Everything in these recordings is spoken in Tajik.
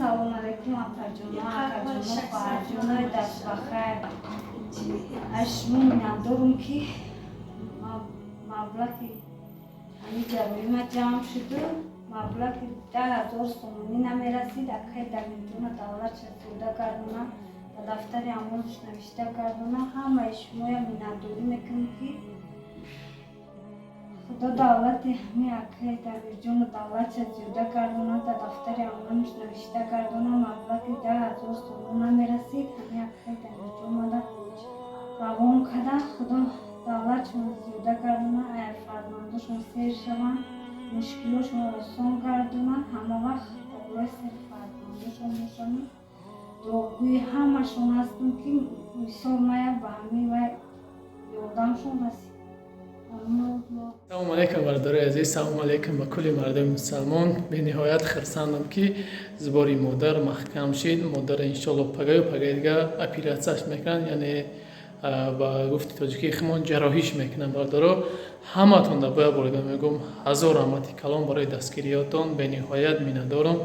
Салом алейкум, апаҷоно, акаҷоно, хоҳарҷонои, даст ба хайр. Аз шумо миннатдорум, ки маблағи ҳамин ҷарроҳима ҷамъ шуду маблағи 10 000 сомонӣ намерасид. Акай Дамирҷона давлатша зиёда гардона, ба дафтари амонаш навишта гардона. Ҳамаи шумоя миннатдорӣ мекунем, ки Худо давлати ҳамин акай Дамирҷону давлатша зиёда гардона, дар дафтари амонаш навишта гардона. Маблағи 10 000 сомон намерасид, ҳамин акай Дамирҷон омада равон карда. Худо давлатшон зиёда гардона, ая фарзандошон сер шаванд, мушкилошон осон гардона, ҳама вақт дар болои сари фарзандошон бошанд. Дуогӯи ҳамашон ҳастем, ки мисол мая ба ҳамин вай ёрдамшон расид. Салому алейкум, бародарои азиз, салому алейкум ба кулли мардуми мусалмон. Бениҳоят хурсандам, ки зубори модар маҳкам шид. Модара, иншоалло, пагаю пагаи дига оператсияш мекунанд, яъне ба гуфти тоҷикии химон ҷарроҳиш мекунанд. Бародаро, ҳаматон дар боя борида мегӯм, ҳазор раҳмати калон барои дастгириётон. Бениҳоят миннатдорам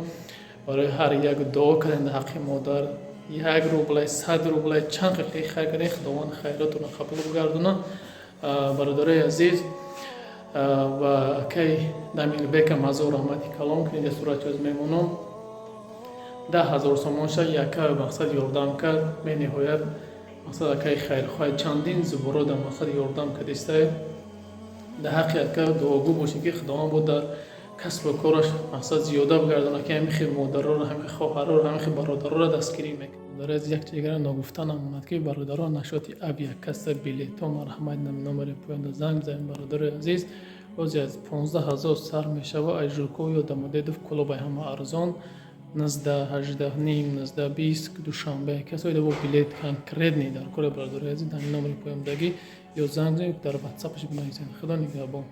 барои ҳар як дуо кардем дар ҳаққи модар. 1 рублай, 100 рублай, чанд қиқи хайр кардем, Худованд хайротонро қабул бигардонад. Бародарои азиз, ва акай Дамирбекам ҳазор раҳмати калон кунед. Суратчоз мемонам, 10 000 сомонша яка мақсад ёрдам кард. Бениҳоят мақсад акаи хайрхоҳ, чандин зуборо дар мақсад ёрдам кардистае. Дар ҳаққи ака дуогӯ бошед, ки Худованд бо дар касбу кораш мақсад зиёда бигардонад, ки ҳамин хел модароро, ҳамин хел хоҳароро, ҳамин хел бародароро дастгирӣ мекунад. Бародари азиз, як чиз дигара ногуфта намонад, ки бародаро, нашоти авиакасса билетҳо, марҳамат, номери поёнда занг бизанед. Бародарои азиз, бозе аз 15 000 сар мешава, аз Жуков ё Домодедово, Кӯлобай ҳама арзон, 19, 18,5, 19, 20, Душанбе. Касое бо билет конкретный дар кори, бародарои азиз, дар номери поёндагӣ ё занг занед, дар ватсапаш бинависед. Худо нигаҳбон.